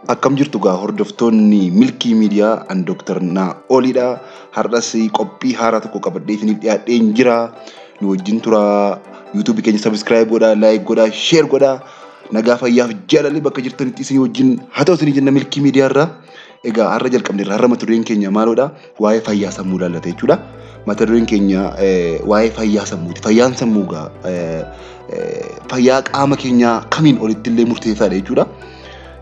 Akkam jirtu gaa hordoftoonni Milkii Miidiyaa? An Dooktar Naa'oliidha. Har'as qophii haaraa tokko qabadhee isiniif dhiyaadheen jira. Nu wajjin turaa. YouTubeii keenya subscribe godhaa, like godhaa, share godhaa. Nagaa, fayyaaf jaalalli bakka jirtanitti isinii wajjin haa ta'u isinii jenna Milkii Miidiyaa irraa. Egaa har'a jalqabneerra. Har'a mata dureen keenya maaloodha? Waa'ee fayyaa sammuu ilaallata jechuudha. Mata dureen keenya waa'ee fayyaa sammuuti. Fayyaan sammuu gaa fayyaa qaama keenyaa kamiin olitti illee murteessaadha jechuudha.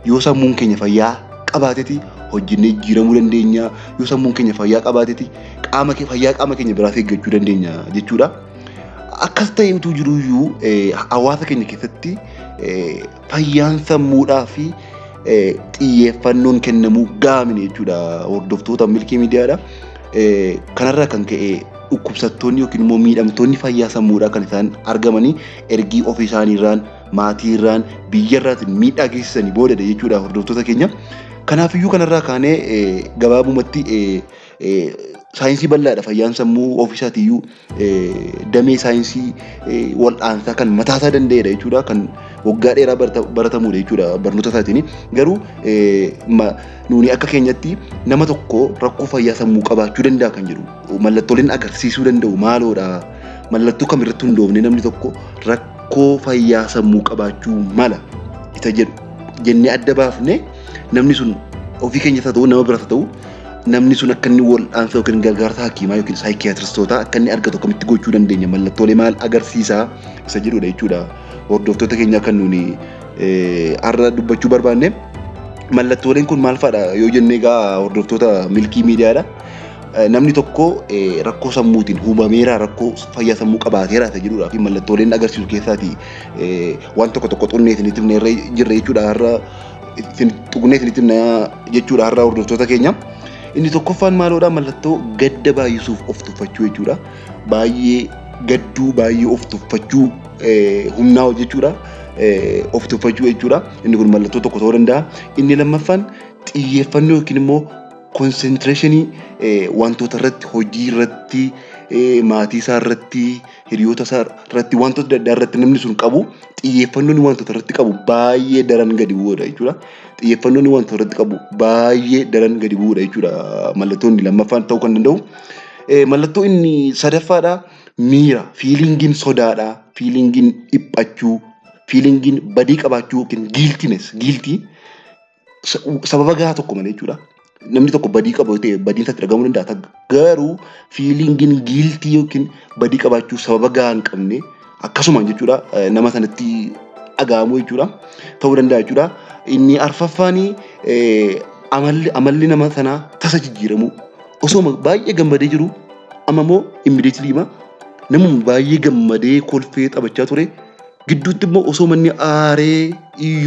Yoo sammuun keenya fayyaa qabaateti hojjennee jijjiiramuu dandeenya. Yoo sammuun keenya fayyaa qabaateti qaama fayyaa qaama keenya biraas eeggachuu dandeenya jechuudha. Akkas ta'e utuu jiruyyuu, hawaasa keenya keessatti fayyaan sammuudhaa fi xiyyeeffannoon kennamuu gaamine jechuudha, hordoftoota Milkii Miidiyaadha. Kanarraa kan ka'e dhukkubsattoonni yookiin immoo miidhamtoonni fayyaa sammuudhaa kan isaan argamanii ergii ofii isaaniirraan, maatiirraan, biyyarraatiin miidhaa geessisanii boodadha jechuudha, hordoftoota keenya. Kanaafiyyuu kanarraa kaanee gabaabumatti saayinsii bal'aadha fayyaan sammuu. Ofiisaatiiyyuu damee saayinsii wal'aansaa kan mataasaa danda'edha jechuudha, kan waggaa dheeraa baratamudha jechuudha barnoota isaatiin. Garuu nuuni akka keenyatti nama tokko rakkoo fayyaa sammuu qabaachuu danda'a kan jedhu mallattooleen agarsiisuu danda'u maaloodha? Mallattoo kamirratti hundoofne namni tokko rakkoo fayyaa sammuu qabaachuu mala isa jedhu jennee adda baafne, namni sun ofii keenyas haa ta'u, nama biraas haa ta'u, namni sun akka inni wal'aansa yookiin gargaarsa hakiimaa yookiin saayikiyaatiristootaa akka inni argatu akkamitti gochuu dandeenya? Mallattoolee maal agarsiisaa isa jedhudha jechuudha, hordoftoota keenyaa, kan nuuni har'a dubbachuu barbaanne. Mallattooleen kun maal fa'aadha yoo jennee egaa, hordoftoota Milkii Miidiyaadha. Namni tokko rakkoo sammuutiin hubameera, rakkoo fayyaa sammuu qabaateera isa jedhudha fi mallattooleen agarsiisu keessaati waan tokko tokko xunnee isinitti himne irra jirra jechuudha, har'a isin tuqnee isinitti himna jechuudha har'a, hordoftoota keenya. Inni tokkoffaan maaloodha? Mallattoo gadda baay'isuuf of tuffachuu jechuudha. Baay'ee gadduu, baay'ee of tuffachuu, humnaa hojjechuudha. Of tuffachuu jechuudha. Inni kun mallattoo tokko ta'uu danda'a. Inni lammaffaan xiyyeeffannoo yookiin immoo concentrationii wantoota irratti, hojii irratti, maatii isaa irratti, hiriyoota isaa irratti, wantoota adda addaa irratti namni sun qabu, xiyyeeffannoon wantoota irratti qabu baay'ee daran gadi bu'uudha jechuudha. Xiyyeeffannoon wantoota irratti qabu baay'ee daran gadi bu'uudha jechuudha. Mallattoo inni lammaffaan ta'uu kan danda'u. Mallattoo inni sadaffaadha. Miira, feelingiin sodaadha. Feelingiin dhiphachuu, feelingiin badii qabaachuu yookiin guiltiness, guilty sababa gahaa tokko malee jechuudha. Namni tokko badii qabu yoo ta'e badiin isaatti dhagahamuu danda'a. Garuu feelingiin guilty yookiin badii qabaachuu sababa gahaa hin qabne akkasumaan jechuudha nama sanatti dhagahamuu jechuudha. Ta'uu danda'a jechuudha. Inni arfaffaanii amalli nama sanaa tasa jijjiiramuu. Osoo baay'ee gammadee jiru amma immoo immediately namuma baay'ee gammadee kolfee taphachaa ture gidduutti immoo osoo manni aaree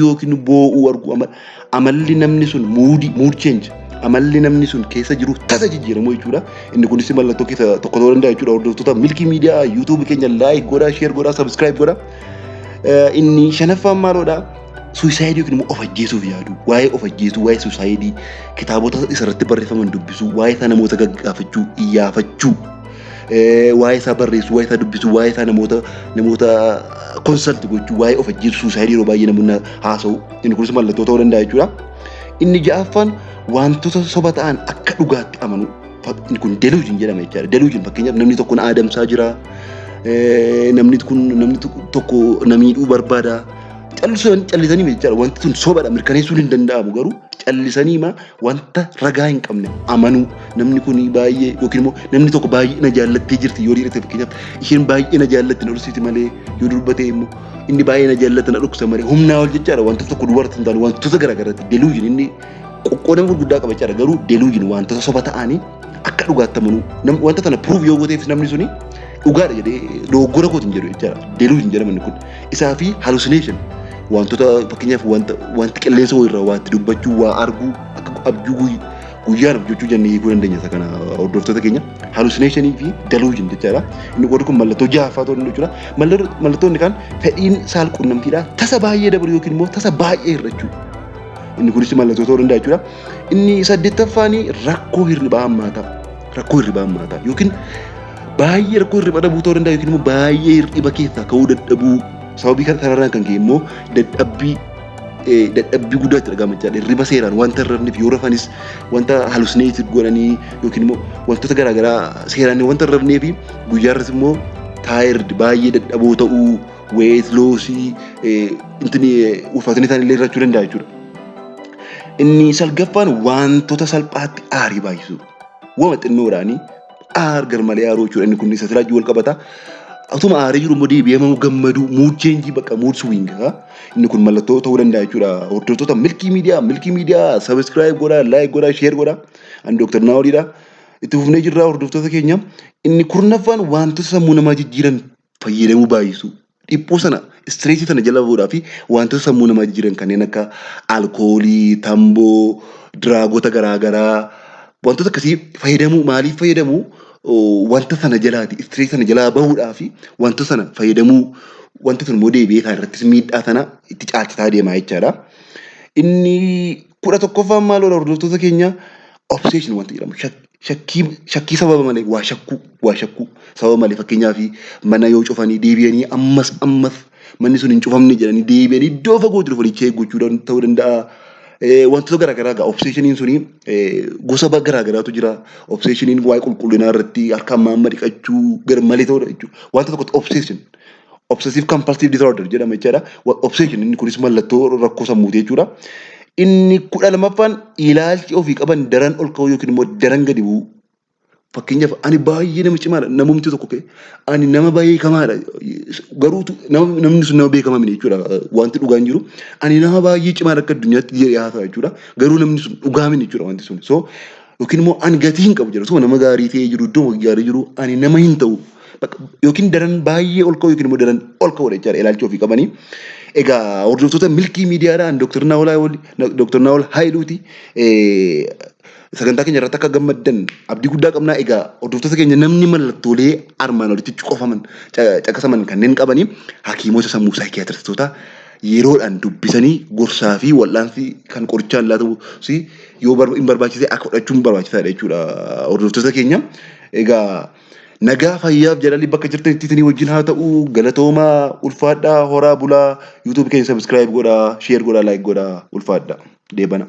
yookiin boo'uu argu, amalli namni sun mood change, amalli namni sun keessa jiru tasa jijjiiramuu jechuudha. Inni kunis mallattoo keessa tokko ta'uu danda'a jechuudha. Hordoftoota Milkii Miidiyaa, YouTubeii keenya like godhaa, share godhaa, subscribe godhaa. Inni shanaffaan maaloodha? Suicideii yookiin immoo of ajjeesuuf yaadu. Waa'ee of ajjeesuu, waa'ee suicideii kitaabota isarratti barreeffaman dubbisuu, waa'ee isaa namoota gaggaafachuu, iyyaafachuu, waa'ee isaa barreessuu, waa'ee isaa dubbisuu, waa'ee isaa namoota consult gochuu, waa'ee of ajjeesuu, suicideii yeroo baay'ee namoonni haasa'u. Inni kunis mallattoo ta'uu danda'a jechuudha. Inni ja'affaan wantoota soba ta'an akka dhugaatti amanuu. Inni kun delusion jedhama jechaadha. Delusion, fakkeenyaaf, namni tokko na adamsaa jira. Namni kun, namni tokko na miidhuu barbaada. Callisanii jechaadha. Wanti sun sobadha, mirkaneessuun hin danda'amu, garuu callisanii ma wanta ragaa hin qabne amanuu. Namni kun baay'ee yookiin immoo namni tokko baay'ee na jaallattee jirti yoo dhiirate, fakkeenyaaf, isheen baay'ee na jaallatti, na dhorsiiti malee yoo durbate, immoo inni baay'ee na jaallata, na dhoksa malee, humnaa ol jechaadha. Wantoota tokko dubartii hin taane, wantoota garaagaraatti delusion inni qoqqoodama gurguddaa qaba jechaadha. Garuu delusion wantoota soba ta'anii akka dhugaatti amanuu, wanta sana proof yoo gooteef namni suni dhugaadha jedhee dogoggora kootiin jedhu jechaadha. Delusion jedhama inni kun. Isaa fi hallucination, wantoota, fakkeenyaaf, wanta wanti qilleensa wayirraa waa itti dubbachuu, waa arguu, akka abjuu guyyaan abjoochuu jennee hiikuu dandeenya isa kana, hordoftoota keenya. Hallucinationii fi delusion jechaadha. Inni warri kun mallattoo ja'affaa ta'uu danda'u jechuudha. Mallattoonni kaan fedhiin saal quunnamtiidha tasa baay'ee dabalu yookiin immoo tasa baay'ee hir'achuu. Inni kunis mallattoo ta'uu danda'a jechuudha. Inni saddeettaffaan rakkoo hirribaa hammaataa. Rakkoo hirribaa hammaataa yookiin baay'ee rakkoo hirriba dhabuu ta'uu danda'a yookiin immoo baay'ee hirriba keessaa ka'uu dadhabuu. Sababii kanarraan kan ka'e immoo dadhabbii Dadhabbii guddaa itti dhaga'ama jechaadha. Hirriba seeraan wanta hin rafneef yoo rafanis wanta hallucinate godhanii yookiin immoo wantoota garaagaraa seeraan wanta hin rafneef guyyaarras immoo tired, baay'ee dadhaboo ta'uu, weight lossii, intini ulfaatinni isaanii illee hir'achuu danda'a jechuudha. Inni salgaffaan wantoota salphaatti aarii baay'isu. Wama xinnoodhaanii aar garmalee aaruu jechuudha. Inni kun isa silaajii wal qabata. Atuma aaree jiru immoo deebi'ee gammaduu, mood change, bakka mood swing, inni kun mallattoo ta'uu danda'a jechuudha. Hordoftoota Milkii Miidiyaa, Milkii Miidiyaa subscribe godhaa, like godhaa, share godhaa. Ani Dooktar Naawoliidha. Itti fufnee jirra, hordoftoota keenya. Inni 10ffaan wantoota sammuu namaa jijjiiran fayyadamuu baay'isu. Dhiphuu sana, stressii sana jala bahuudhaa fi wantoota sammuu namaa jijjiiran kanneen akka alkoolii, tamboo, drugota garaagaraa, wantoota akkasii fayyadamuu. Maaliif fayyadamuu? Wanta sana jalaati, stressii sana jalaa bahuudhaa fi wanta sana fayyadamuu, wanta sun immoo deebi'ee kan irrattis miidhaa sana itti caalchisaa deema jechaadha. Inni 11ffaan maaloodha, hordoftoota keenya? Obsession wanta jedhamu, shakkii sababa malee waa shakkuu, waa shakkuu sababa malee. Fakkeenyaaf, mana yoo cufanii deebi'anii ammas ammas manni sun hin cufamne jedhanii deebi'anii iddoo fagoo jiru dhufanii check gochuu ta'uu danda'a. Wantoota garaagaraa egaa obsessioniin suni gosa garaagaraatu jira. Obsessioniin waa'ee qulqullinaa irratti harka hamma amma dhiqachuu garmalee ta'uudha jechuudha. Wanta tokkotti obsession. Obsessive compulsive disorder jedhama jechaadha. Obsession inni kunis mallattoo rakkoo sammuuti jechuudha. Inni 12ffaan ilaalchi ofii qaban daran ol ka'uu yookiin immoo daran gadi bu'uu. Fakkeenyaaf, ani baay'ee nama cimaadha, namumti tokko ka'e ani nama beekamaadha, garuu namni sun nama beekamaa miti jechuudha. Wanti dhugaan jiru ani nama baay'ee cimaadha akka addunyaatti jedhee haasa'a jechuudha, garuu namni sun dhugaa miti jechuudha wanti sun. So yookiin immoo ani gatii hin qabu jedha, osoo nama gaarii ta'ee jiru, iddoo gaarii jiru, ani nama hin ta'u yookiin daran baay'ee ol ka'u yookiin immoo daran ol ka'uudha jechaadha ilaalcha ofii qabanii. Egaa hordoftoota Milkii Miidiyaadhaan, Dooktar Naawol Haayiluuti. Sagantaa keenya irratti akka gammaddan abdii guddaa qabnaa. Egaa hordoftoota keenya, namni mallattoolee armaan olitti qofaman caqasaman kanneen qabanii hakiimota sammuu, psychiatristoota yeroodhaan dubbisanii gorsaa fi wal'aansi kan qorichaan laatamus yoo hin barbaachise akka fudhachuun barbaachisaadha jechuudha, hordoftoota keenya. Egaa nagaa, fayyaaf jaalalli bakka jirtanitti isinii wajjin haa ta'u. Galatoomaa, ulfaadhaa, horaa bulaa. YouTube keenya subscribe godhaa, share godhaa, like godhaa. Ulfaadhaa, deebana.